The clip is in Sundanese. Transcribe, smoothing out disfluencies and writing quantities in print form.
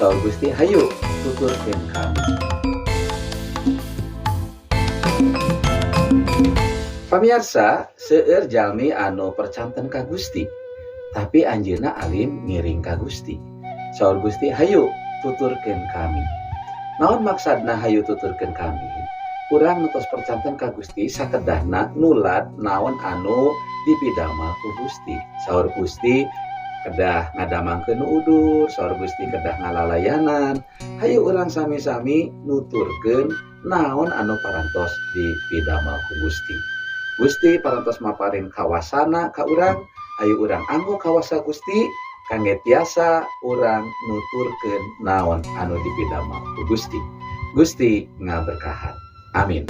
Saur Gusti, hayu tuturkeun kami. Pamiarsa, seueur jalmi anu percanten ka Gusti, tapi anjeunna alim ngiring ka Gusti. Saur Gusti, hayu tuturkeun kami. Naon maksudna hayu tuturkeun kami? Urang nu tos percanten ka Gusti sakedahna nulad naon anu dipidamel ku Gusti. Saur Gusti kedah ngadamangkeun nu udur, saur Gusti kedah ngalalayanan. Hayu urang sami-sami nuturkeun naon anu parantos dipidamel ku Gusti. Gusti parantos maparin kawasana ka urang, hayu urang anggo kawasa Gusti kangge tiasa urang nuturkeun naon anu dipidamel ku Gusti. Gusti ngaberkahan. Amin.